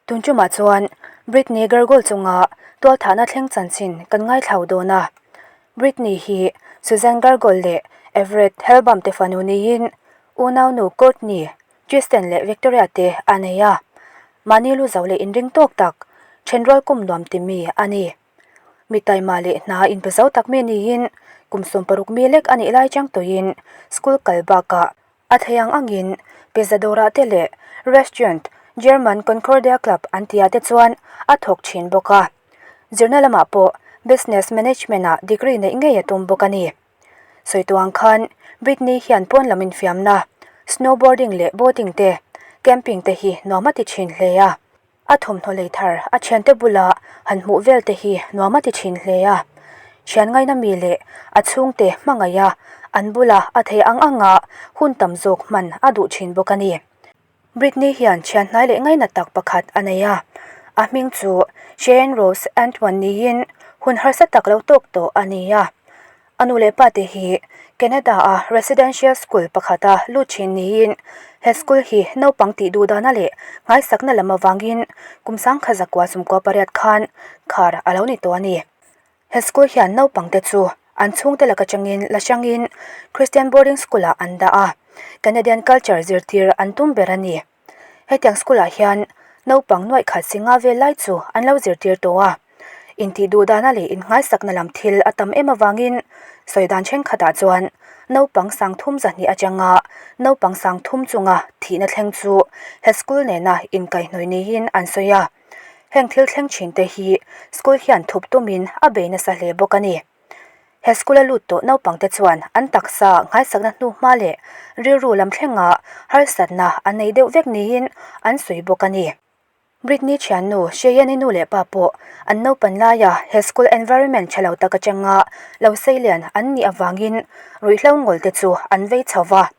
Tun tumah chuan Britney Gargoyle chunga tualthahna thleng chanchin kan ngaithlau dawn a. Britney hi Suzanne Gargoyle leh Everett Hellbaum te fanu niin unaunu Courtney, Tristan leh Victoria te a nei a. Mahni lu zo leh inring tawk tak, thenrual kum nuam ti mi a ni. Mi taima leh hna inpe zo tak mi niin kum 60 mi lek a nih lai chang tawhin school kal bakah A thei ang angin pizza dawrah te leh restaurant German Concordia Club an tihah te chuan a thawk thin bawk a. Zirna lamah pawh Business Management ah degree neih ngei a tum bawk a ni. Sawi tawh ang khan Britney hian pawn lam infiamna, snowboarding leh boating te, camping te hi nuam a ti thin hle a. A thawmhnaw lei thar a thiante bula han hmuh vel te hi nuam a ti thin hle a. Thian ngaina mi leh a chhungte hmangaih a, an bula a thei ang anga hun tam zawk hman a duh thin bawk a ni. Britney hian thian hnai leh ngaina tak pakhat a nei a, a hming chu Cheyenne Rose Antoine niin hun harsa tak lo tawk tawh a ni a. A nu leh pa te hi Canada-a residential school pakhata lut thin niin he school hi naupang tih duh dana leh nghaisakna lam avangin kum sangkhat zakua sumkua pariat khan khar a lo ni tawh a ni. He school hian naupang te chu an chhungte laka changin la hrangin Christian boarding school-ah an dah a, Canadian culture zirtir an tum ber a ni. Hetiang school ah hian naupang nuaih khat singa vel lai chu an lo zirtir tawh a, intih duh dana leh innghaisakna lam thil a tam em avangin sawi dan thenkhatah chuan naupang sangthum zahnih atanga naupang sangthum chunga thihna thleng chu he school nena inkaihhnawih niin an sawi a, heng thil thleng thin te hi school hian thup tumin a bei nasa hle bawk a ni. He school a lut tawh naupang te chuan an taksa nghaisakna hnu hma leh rilru lam thlenga harsatna an nei deuh vek niin an sawi bawk a ni. Britney thiannu Cheyenne-i nu leh pa pawh an naupan laia he school environment tha lo tak atanga lo seilian an nih avangin ruihhlo ngawl te chu an vei chho va.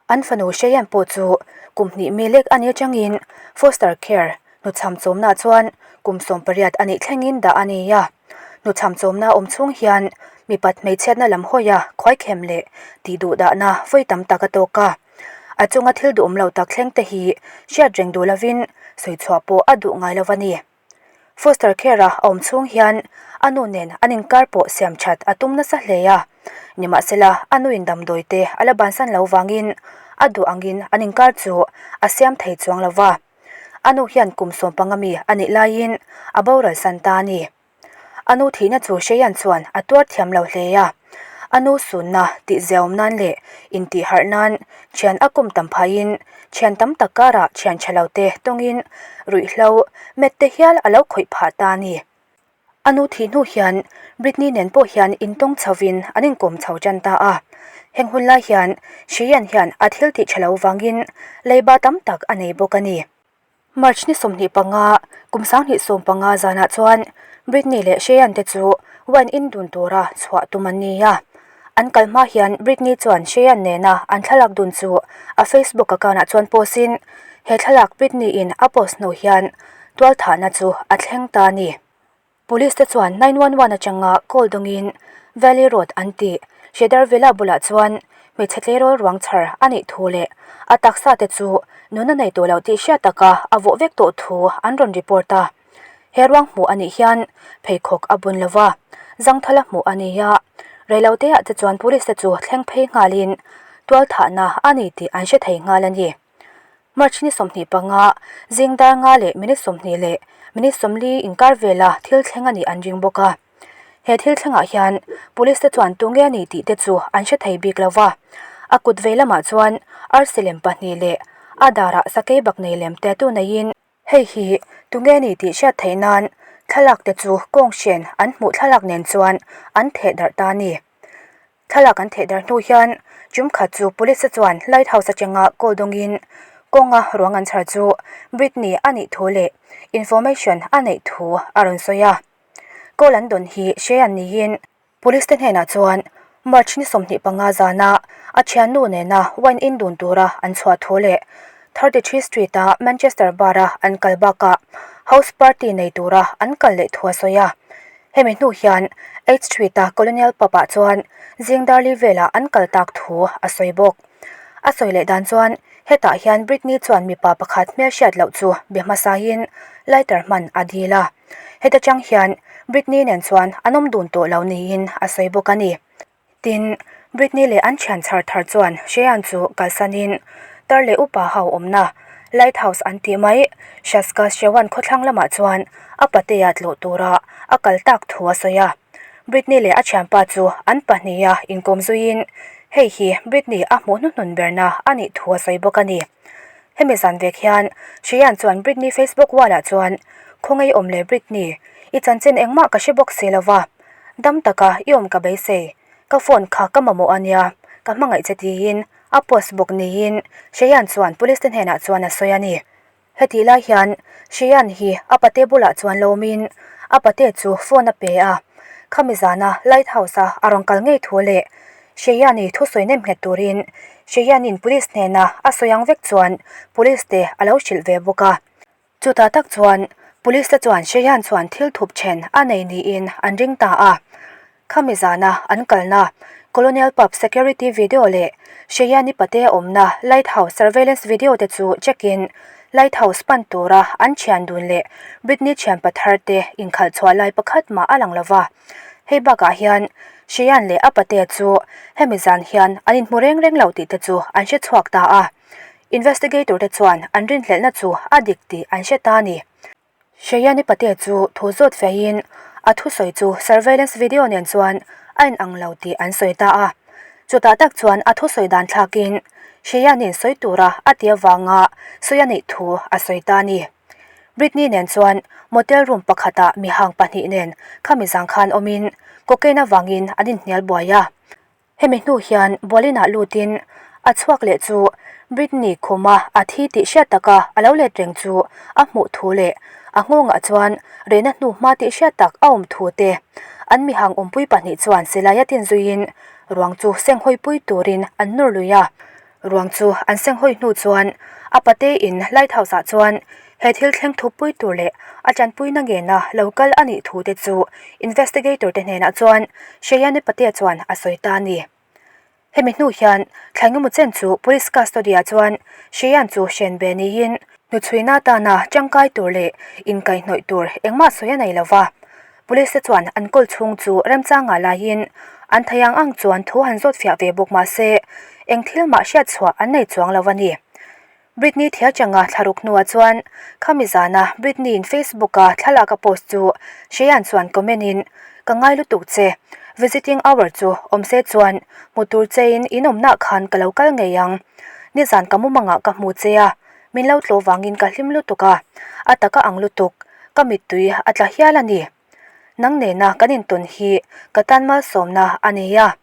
An fanu Cheyenne pawh chu kum hnih mi lek a nih atangin foster care hnuchham chawmnaah chuan kum 18 a nih thlengin dah a ni a. Hnuchham chawmna awm chhung hian mipat hmeichhiatna lam hawia khuaikhem leh tihduhdahna vawi tam tak a tawk a. A chunga thil duhawm lo tak thleng te hi hriat reng duh lovin sawichhuah pawh a duh ngai lo a ni. Foster care-a a awm chhung hian a nu nen an inkar pawh siam that a tum nasa hle a. Nimahsela, a nuin damdawi te a la bansan lo vangin a duh angin an inkar chu a siam thei chuang lo va. A nu hian kum 15 mi a nih laiin a boral san ta a ni. A nu thihna chu Cheyenne chuan a tuar thiam lo hle a. A nu sunna tih ziaawm nan leh intihharh nan thian a kum tam phaiin thian tam tak karah thian tha lo te tawngin ruihhlo met te hial a lo khawih phah ta a ni. A nu thih hnu hian Britney nen pawh hian intawng chhovin an inkawm chho tan ta a. Heng hun lai hian Cheyenne hian a thil tih tha lo vangin leiba tam tak a nei bawk a ni. March ni 25, kum 2015 zanah chuan Britney leh Cheyenne te chu wine in dun tura chhuah tum an ni a. An kal hma hian Britney chuan Cheyenne nena an thlalak dun chu a Facebook account ah chuan post in, he thlalak Britney in a post hnu hian tualthahna chu a thleng ta a ni. Police te chuan 911 atanga call dawngin Valley Road an tih Cedar Villa bulah chuan hmeichhe tleirawl ruang chhar a nih thu leh a taksa te chu nuna nei tawh loh tih hriat taka a vawh vek tawh thu an rawn report a. He ruang hmuh a nih hian pheikhawk a bun lo va, zangthala hmuh a ni a. Reiloteah te chuan police te chu thleng phei nghalin tualthahna a ni tih an hre thei nghal a ni. March ni 25, zing dar nga leh minute 20 leh minute 40 inkar vela thil thleng a nih an ring bawk a. He thil thlengah hian police te chuan tunge a ni tih te chu an hre thei bik lo va. A kut vei lamah chuan arsi lem pahnih leh a darah sakei bak nei lem tattoo neiin hei hi tunge a ni tih hriat theih nan thlalak te chu kawng hren an hmuh thlalak nen chuan an theh darh ta a ni. Thlalak an theh darh hnu hian tum khat chu police te chuan light house atanga call dawngin kawnga ruang an chhar chu Britney a nih thu leh information a neih thu a rawn sawi a. Call an dawn hi hre an niin police te hnenah chuan March ni 25 zana a thiannu nena wine in dun tura an chhuah thu leh 33 Street a Manchester bar a an kal bakah house party nei tura an kal leh thu a sawi a. Hemi hnu hian Eighth Street a Colonial Pub ah chuan zing darli velah an kal tak thu a sawi bawk. A sawi leh dan chuan hetah hian Britney chuan mipa pakhat hmelhriat loh chu be hmasain. lighter hman a dil a. Heta chang hian Britney nen chuan an awm dun tawh lo niin a sawi bawk a ni. Tin, Britney leh an thian chhar thar chuan Cheyenne chu kalsanin tar leh upa ho awmna Lighthouse an tih mai Saskatchewan khawthlang lamah chuan a patea tlawh tura a kal tak thu a sawi a. Britney leh a thianpa chu an pahniha inkawm zuiin hei hi Britney a hmuh hnuhnun berna a nih thu a sawi bawk a ni. Hemi zan vek hian Cheyenne chuan Britney Facebook wall-ah chuan, Khawngaih awm leh Britney, i chanchin engmah ka hre bawk si lova. Dam taka i awm ka beisei, ka phone kha ka mamawh a nia, ka hmangaih che tiin a post bawk niin Cheyenne chuan police te hnenah chuan a sawi a ni. Hetih lai hian Cheyenne hi a pate bulah chuan lo awmin a pate chu phone a pe a, khami zana light house a a rawn kal ngei thu leh Cheyenne-i thusawi nem nghet turin Cheyenne-in police hnena a sawi ang vek chuan police te a lo hrilh ve bawk a. Chutah tak chuan Police te chuan Cheyenne chuan thil thup then a nei niin an ring ta a. Khami zana an kalna Colonial Pub security video leh Cheyenne-i pate awmna Lighthouse surveillance video te chu check in Lighthouse pan tura an thian dun leh Britney thian pathar te inkhalh chhuah lai pakhat mah a lang lova. Hei bakah hian Cheyenne leh a pate chu hemi zan hian an inhmu reng reng lo tih te chu an hre chhuak ta a. Investigator te chuan an rinhlelhna chu a dik tih an hre ta a ni. Cheyenne Pate chu thu zawt feiin a thusawi chu surveillance video nen chuan a inang lo tih an sawi ta a. Chutah tak chuan a thusawi dan thlakin Cheyenne-in sawi tura a ti avanga sawi a neih thu a sawi ta a ni. Britney nen chuan motel room pakhatah mihang pahnih nen khami zang khan awmin cocaine avangin an inhnial buai a. Hemi hnu hian Bolin-ah lutin a chhuak leh chu Britney khuma a thi tih hriat taka a lo let reng chu a hmuh thu leh a nghawngah chuan rehna hnu hma tih hriat tak a awm thu te an mihang awmpui pahnih chuan silai a tin zuiin ruang chu senghawi pui turin an nawr lui a. Ruang chu an senghawi hnu chuan a pate in Lighthouse ah chuan he thil thleng thup pui tur leh a tanpuina ngena lo kal a nih thu te chu investigator te hnenah chuan Cheyenne Pate chuan a sawi ta a ni. Hemi hnu hian thlai ngemaw chen chu police custody ah chuan Cheyenne chu hren ve niin hnuchhuina atana tangkai tur leh inkaihhnawih tur engmah sawi a nei lova. Police te chuan an kawl chhung chu remchangah laiin an thei ang ang chuan thu han zawt fiah ve bawk mah se eng thil mah hriat chhuah an nei chuang lo a ni. Britney Thiachanga thlaruk hnuah chuan khami zana Britney-in Facebook-a thlalak a post chu Cheyenne chuan comment in, Ka ngai lutuk che, visiting hour chu awm se chuan hmu tur chein in awmnah khan ka lo kal ngei ang. Nizan ka mumangah ka hmu che a, min lo tlawh vangin ka hlim lutuk a, a taka ang lutuk. Ka mittui a tla hial a ni. Nang nena kan intawn hi ka tan malsawmna a nei a.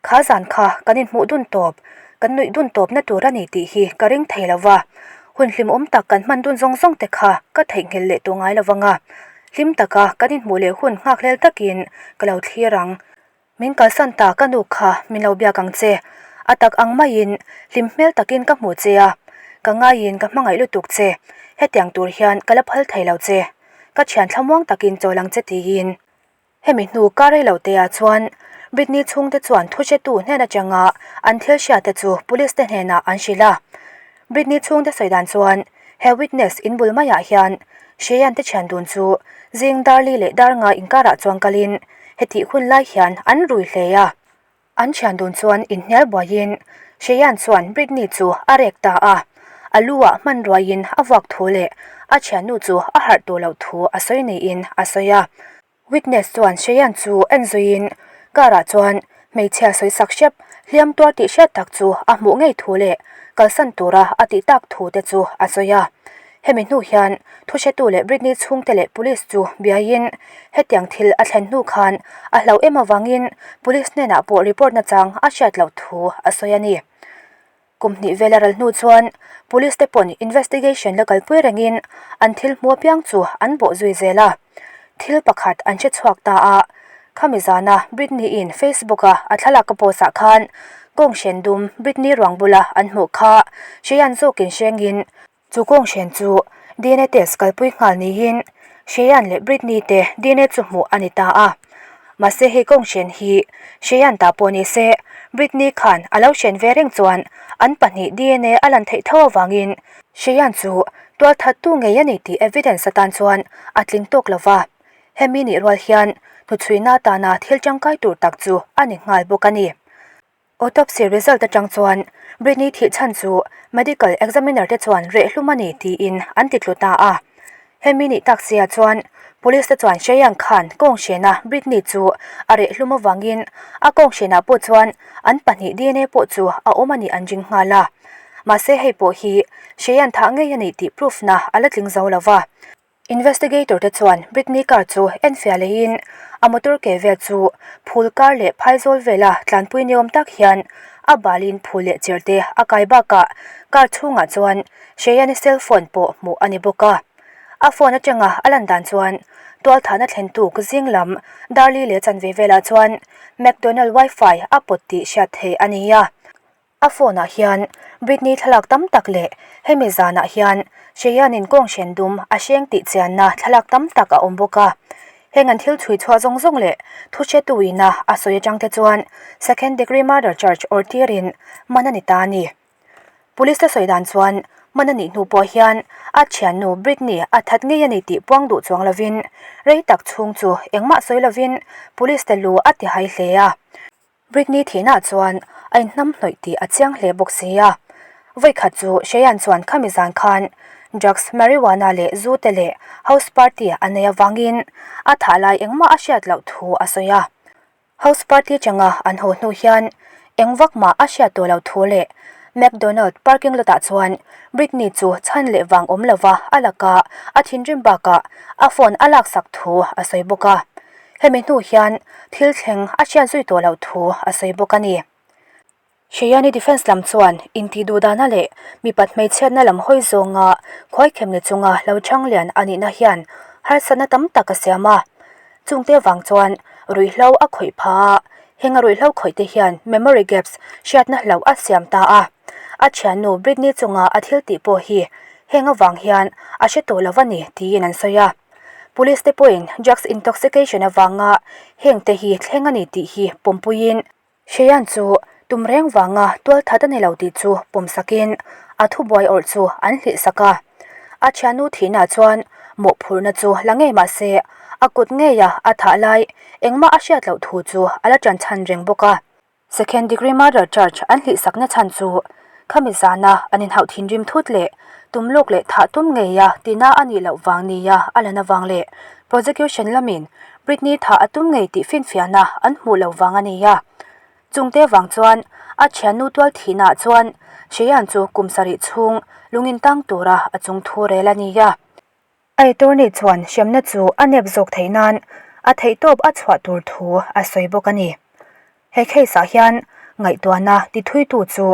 Kha zan kha kan inhmuh dun tawp, kan nuih dun tawpna tur a ni tih hi ka ring thei lo va. Hun hlimawm tak kan hman dun zawng zawng te kha ka theihnghilh leh tawh ngai lo vang a. Hlim taka kan inhmuh leh hun nghakhlel takin ka lo thlir ang. Min kalsan ta ka nu kha min lo biak ang che. A tak ang maiin hlim hmel takin ka hmu che a, ka ngaiin ka hmangaih lutuk che. Hetiang tur hian ka la phal thei lo che. Ka thian thlamuang takin chawl ang che tiin. Hemi hnu ka rei lo te ah chuan Britney chhungte chuan thuhretu hnen atanga an thil hriat te chu police te hnenah an hrilh a. Britney chhungte sawi dan chuan he witness in bul maiah hian Cheyenne te thian dun chu zing Darli leh Darnga inkarah chuan kalin hetih hun lai hian an rui hle a. An thian dun chuan inhnial buaiin Cheyenne chuan Britney chu a rek ta a, a lu ah hmanruaiin a vuak thu leh a thiannu chu a harh tur loh thu a sawi niin a sawi a. Witness chuan Cheyenne chu en zuiin car ah chuan hmeichhia sawi sak hrep hliam tuar tih hriat tak chu a hmuh ngei thu leh kalsan tura a tih tak thu te chu a sawi a. Hemi hnu hian thuhretu leh Britney chhungte leh police chu biaiin hetiang thil a thlen hnu khan a hlauh em avangin police hnenah pawh report nachang a hriat loh thu a sawi a ni. Kum hnih vel a ral hnu chuan police te pawn investigation la kalpui rengin an thil hmu apiang chu an bawh zui zel a. Thil pakhat an hre chhuak ta a, khami zana Britney-in Facebook-a a thlalak a post ah khan kawng hren dum Britney ruang bula an hmuh kha Cheyenne zawkin hrengin Chu kawnghren chu dna test kalpui nghal niin Cheyenne leh Britney te dna chu hmuh a ni ta a. Mahse hei kawnghren hi Cheyenne ta pawh ni se Britney khan a lo hren ve reng chuan an pahnih dna a lan theih tho avangin. Cheyenne chu tualthattu ngei a ni tih evidence atan chuan a tling tawk lo va, hemi nih rual hian hnuchhuina atana thil tangkai tur tak chu a ni nghal bawk a ni. Autopsy result atang chuan Britney thih chhan chu medical examiner te chuan reh hlum a ni tiin an ti tlu ta a. Hemi nih tak sia chuan police te chuan Cheyenne khan kawng hrena Britney chu a reh hlum avangin a kawng hrenah pawh chuan an pahnih dna pawh chu a awm a nih an ring nghal a. Mahse hei pawh hi Cheyenne thah ngei a nih tih proof na a la tling zo lo va. Investigator te chuan Britney car chu enfiah lehin a motor ke vel chu phul kar leh phaizawl vela tlanpui ni awm tak hian a balin phul leh cher te a kai bakah car chhungah chuan Cheyenne cell phone pawh hmuh a ni bawk a. A phone atanga a lan dan chuan tualthahna thlentuk zing lam Darli leh chanve velah chuan McDonald wifi a pawt tih hriat theih a ni a. A phone ah hian Britney thlalak tam tak leh hemi zanah hian Cheyenne-in kawng hren dum a hreng tih chianna thlalak tam tak a awm bawk a. Heng an thil chhui chhuah zawng zawng leh thu hretu ina a sawi atang te chuan second degree murder charge awr tirin man a ni ta a ni. Police te sawi dan chuan man a nih hnu pawh hian a thiannu Britney a that ngei a ni tih puang duh chuang lovin rei tak chhung chu engmah sawi lovin police te lu a ti hai hle a. Britney thihna chuan a inhnam hnawih tih a chiang hle bawk si a. Vawikhat chu Cheyenne chuan khami zan khan drugs, marijuana leh zu te leh house party a nei avangin a thah lai engmah a hriat loh thu a sawi a. House party changa an haw hnu hian eng vak mah a hriat tawh loh thu leh McDonald parking lot ah chuan Britney chu chhan leh vang awm lova a laka a thinrim bakah a phone a laksak thu a sawi bawk a. Hemi hnu hian thil thleng a hriat zui tawh loh thu a sawi bawk a ni. Cheyenne Defence lam chuan intih duhdana leh mipat hmeichhiatna lam hawi zawnga khuaikhem ni chunga lo chhang lian a nihna hian harsatna tam tak a siam a. Chungte avang chuan ruihhlo a khawih pha a, heng a ruihhlo khawih te hian memory gaps hriatna hlauh a siam ta a. A thiannu Britney chunga a thil tih pawh hi heng avang hian a hre tawh lo a ni tiin an sawi a. Police te pawhin drugs intoxication avanga heng te hi thleng a ni tih hi pawmpuiin Cheyenne chu tum reng vanga tualthat a ni lo tih chu pawmsakin a thubuai awrh chu an hlihsak a. A thiannu thihna chuan mawhphurhna chu la ngei mah se a kut ngeia a thah lai engmah a hriat loh thu chu a la ṭanchhan reng bawk a. Second degree murder charge an hlihsakna chhan chu khami zana an inhauh thinrim thut leh tum lawk leh thah tum ngeia tina a nih loh vang nia a lan avang leh prosecution lamin Britney thah a tum ngei tih finfiahna an hmuh loh vang a ni a. Chungte vang chuan a thiannu tual thihnaah chuan Cheyenne chu kum sarih chhung lungin tang tura a chung thu rel a ni a. A attorney chuan hremna chu a nep zawk theih nan a theihtawp a chhuah tur thu a sawi bawk a ni. He case ah hian ngaihtuahna tithuitu chu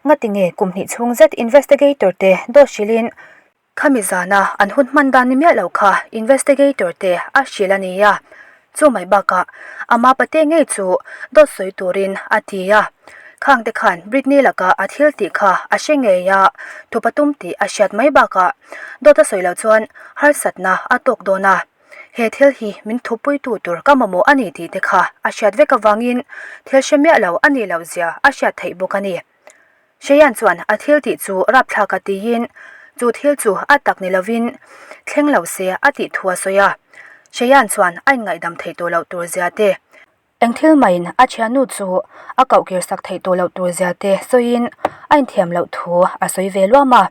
ngatinge kum hnih chhung zet investigator te dawt hrilhin khami zana an hun hman dan ni miah lo kha investigator te a hrilh a ni a. Chu mai bakah ama pate ngei chu dawt sawi turin a ti a. Khang te khan Britney laka a thil tih kha a hre ngei a, thupa tum tih a hriat mai bakah dawt a sawi loh chuan harsatna a tawk dawn a. He thil hi min thupuitu tur ka mamawh a ni tih te kha a hriat vek avangin thil hre miah lo a nih loh zia a hriat theih bawk a ni. Cheyenne chuan a thil tih chu rapthlak a tiin chu thil chu a tak ni lovin thleng lo se a tih thu a sawi a. Cheyenne chuan a inngaihdam theih tawh loh tur zia te, eng thil maiin a thiannu chu a koh kir sak theih tawh loh tur zia te sawiin a inthiam loh thu a sawi ve luam a.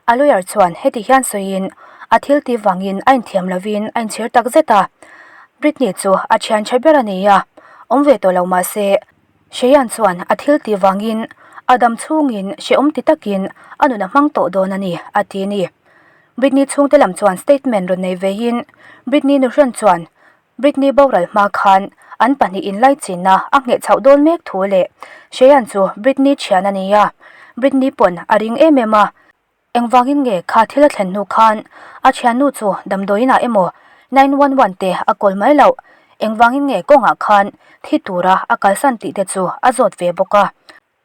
A lawyer chuan heti hian sawiin a thil tih vangin a inthiam lovin a inchhir tak zet a. Britney chu a thian tha ber a ni a, awm ve tawh lo mah se, Cheyenne chuan a thil tih vangin a dam chhungin hrehawm ti takin a nun a hmang tawh dawn a ni, a ti a ni. Britney chhungte lam chuan statement rawn nei veiin Britney nuhrawn chuan Britney boral hma khan an pahnih inlaichinna a ngheh chhoh dawn mek thu leh Cheyenne chu Britney thian a ni a, Britney pawn a ring em em a. Engvangin nge kha thil a thlen hnu khan a thiannu chu damdawiinah emaw 911 te a kawl mai loh? Engvangin nge kawngah khan thi tura a kalsan tih te chu a zawt ve bawk a.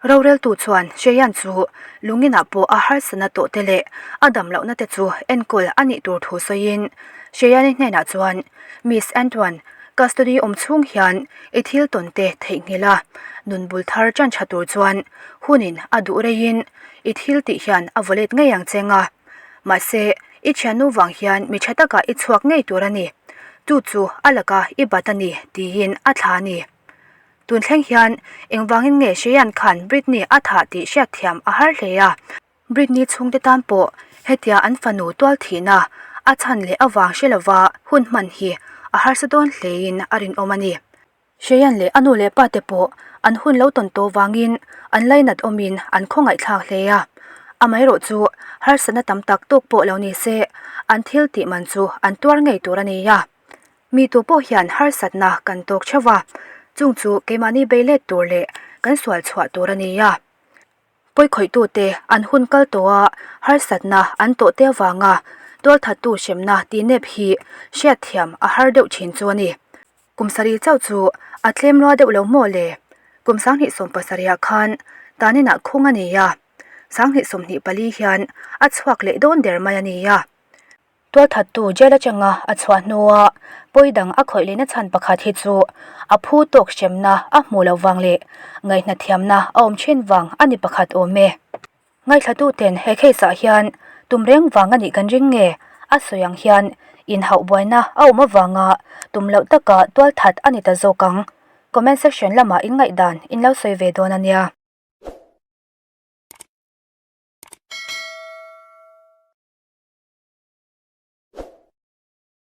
Roreltu chuan Cheyenne chu lunginah pawh a harsatna tawh te leh a dam lohna te chu enkawl a nih tur thu sawiin Cheyenne-i hnenah chuan Miss Antoine, custody awm chhung hian i thil tawn te theihnghilh a, nun bul thar ṭan ṭha tur chuan hunin a duh reiin I thil tih hian a vaw let ngei ang che nga. Mahse, i thiannu vang hian mi tha takah i chhuak ngei tur a ni. Chu chu a laka i bat a ni, tiin a thla a ni. Tun thleng hian engvangin nge Cheyenne khan Britney a thah tih hriatthiam a har hle a. Britney chhungte tan pawh hetia an fanu tual thihna a chhan leh avang hre lova hun hman hi a harsa dawn hlein a rinawm a ni. Cheyenne leh a nu leh pa te pawh an hun lo tawn tawh vangin an lainat awmin an khawngaihthlak hle a. Amaherawh chu harsatna tam tak tawk pawh lo ni se an thil tih man chu an tuar ngei tur a ni a. Mi tu pawh hian harsatna kan tawk theuh a, chung chu keimahni bei let tur leh kan sual chhuah tur a ni a. Pawikhawih-tute an hun kal tawh a, harsatna an tawh te avanga tualthattu hremna tih nep hi hriatthiam a har deuh thin chu a ni. Kum sarih chauh chu a tlem lua deuh lo maw le? Kum 2017 khan taninah khung a ni a, 2024 hian a chhuak leh dawn der mai a ni a. Tualthattu jail atanga a chhuah hnua pawi dang a khawih lehna chhan pakhat hi chu a phu tawk hremna a hmuh loh vang leh ngaihnathiamna a awm thin vang a ni pakhat awm e. Ngaihthlatuten he case ah hian tum reng vang a nih kan ring nge? A sawi ang hian inhauh buaina a awm avanga tum loh taka tualthat a ni ta zawk ang. Comment section lamah in ngaihdan in lo sawi ve dawn a nia.